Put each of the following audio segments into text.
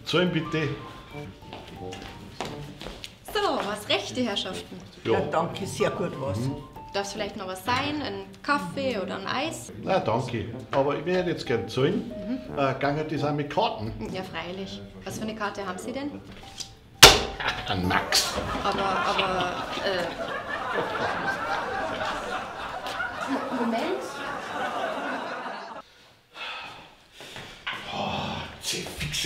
Zahlen bitte. So, was recht, die Herrschaften? Ja. Ja, danke, sehr gut was. Darf es vielleicht noch was sein? Ein Kaffee oder ein Eis? Na, danke. Aber ich werde jetzt gern zahlen. Gange das auch mit Karten? Ja, freilich. Was für eine Karte haben Sie denn? Ein Max. Aber Moment. Oh, das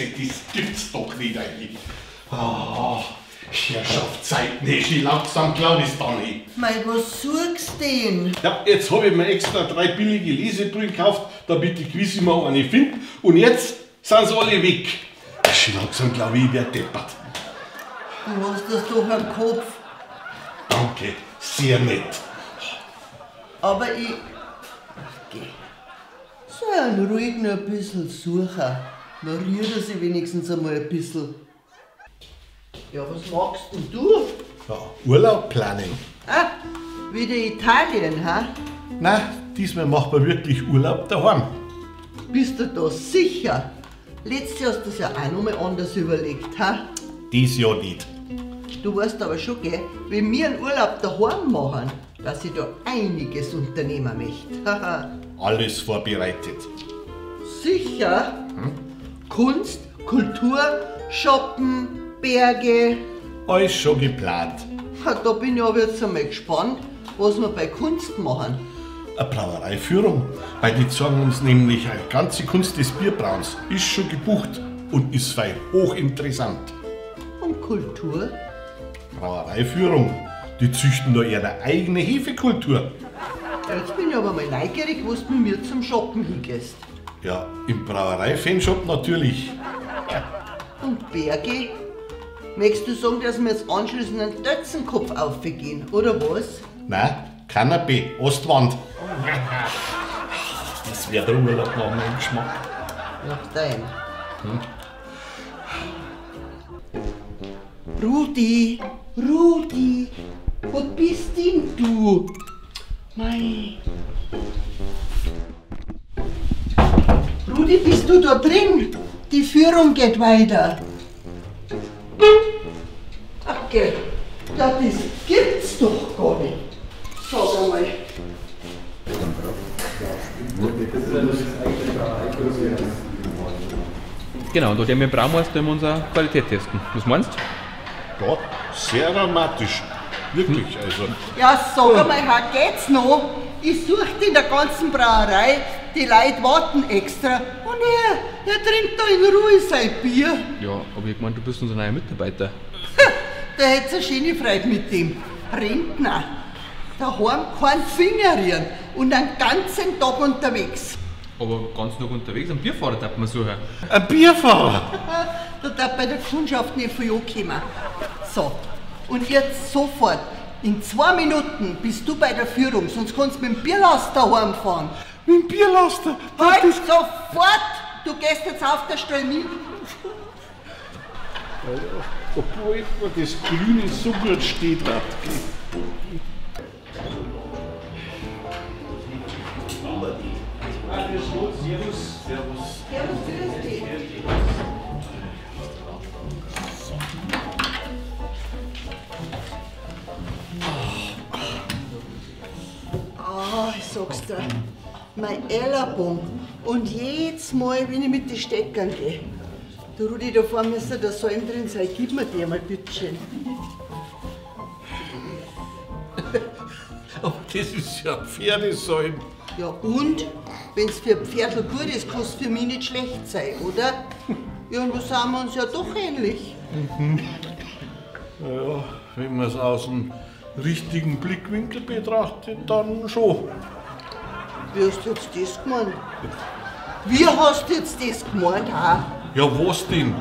gibt's doch nicht eigentlich. Oh, Herrschaftszeiten, nee, langsam glaub ich's da nicht. Mei, was suchst denn? Ja, jetzt hab ich mir extra 3 billige Lesebrillen gekauft, damit ich gewiss immer eine finde. Und jetzt sind sie alle weg. Langsam glaub ich, ich werd deppert. Du hast das doch am Kopf. Danke, sehr nett. Aber ich... Ach, geh. Soll ihn ruhig noch ein bisschen suchen. Dann rührt er sich wenigstens einmal ein bisschen. Ja, was magst denn du? Ja, Urlaub planen. Ah, wieder Italien, ha? Nein, diesmal macht man wirklich Urlaub daheim. Bist du da sicher? Letztes Jahr hast du das ja auch noch mal anders überlegt, ha? Dies Jahr nicht. Du weißt aber schon, gell, wenn wir einen Urlaub daheim machen, dass ich da einiges unternehmen möchte. Alles vorbereitet. Sicher? Hm? Kunst, Kultur, Shoppen, Berge. Alles schon geplant. Ha, da bin ich aber jetzt einmal gespannt, was wir bei Kunst machen. Eine Brauereiführung. Weil die zeigen uns nämlich eine ganze Kunst des Bierbrauens. Ist schon gebucht und ist fein hochinteressant. Und Kultur? Brauereiführung. Die züchten da ihre eigene Hefekultur. Ja, jetzt bin ich aber mal neugierig, wo du mit mir zum Shoppen hingehst. Ja, im Brauerei-Fanshop natürlich. Und Berge? Möchtest du sagen, dass wir jetzt anschließend einen Tötzenkopf aufgehen, oder was? Nein, Kanapee, Ostwand. Das wäre der Urlaub nach meinem Geschmack. Nach deinem. Hm? Rudi, Rudi, wo bist denn du? Mei. Rudi, bist du da drin? Die Führung geht weiter. Ach, gell, ja, das gibt's doch gar nicht. Sag einmal. Genau, und nachdem wir Braumeister wir unsere Qualität testen. Was meinst du? Ja, sehr aromatisch. Wirklich, also. Ja, sag einmal, Herr, geht's noch? Ich suche in der ganzen Brauerei, die Leute warten extra. Und er trinkt da in Ruhe sein Bier. Ja, aber ich meine, du bist unser neuer Mitarbeiter. Da hätt's eine schöne Freude mit dem. Rentner. Daheim keinen Finger rühren und einen ganzen Tag unterwegs. Aber ganz noch unterwegs, einen Bierfahrer darf man suchen. Ein Bierfahrer? Da darf bei der Kundschaft nicht viel ankommen. So, und jetzt sofort. In 2 Minuten bist du bei der Führung, sonst kannst du mit dem Bierlaster heimfahren. Mit dem Bierlaster? Halt sofort! Du gehst jetzt auf der Stelle mit. Obwohl mir das Grüne so gut steht. Servus. Servus. Servus, grüß dich. Ah, ich sag's dir, mein Ellerbogen. Und jedes Mal, wenn ich mit den Steckern gehe, du Rudi, da vorne müsste der Salm drin sein. Gib mir die einmal, bitteschön. Aber das ist ja ein Pferdesalm. Ja und? Wenn's für ein Pferdl gut ist, kann's für mich nicht schlecht sein, oder? Irgendwo sind wir uns ja doch ähnlich. Mhm. Ja, wenn man's aus dem richtigen Blickwinkel betrachtet, dann schon. Wie hast du jetzt das gemeint? Wie hast du jetzt das gemeint, ha? Ja, was denn?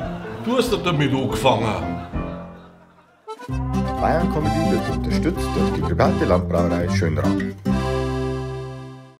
Du hast ja damit angefangen. Bayern Comedy wird unterstützt durch die private Landbrauerei Schönrath.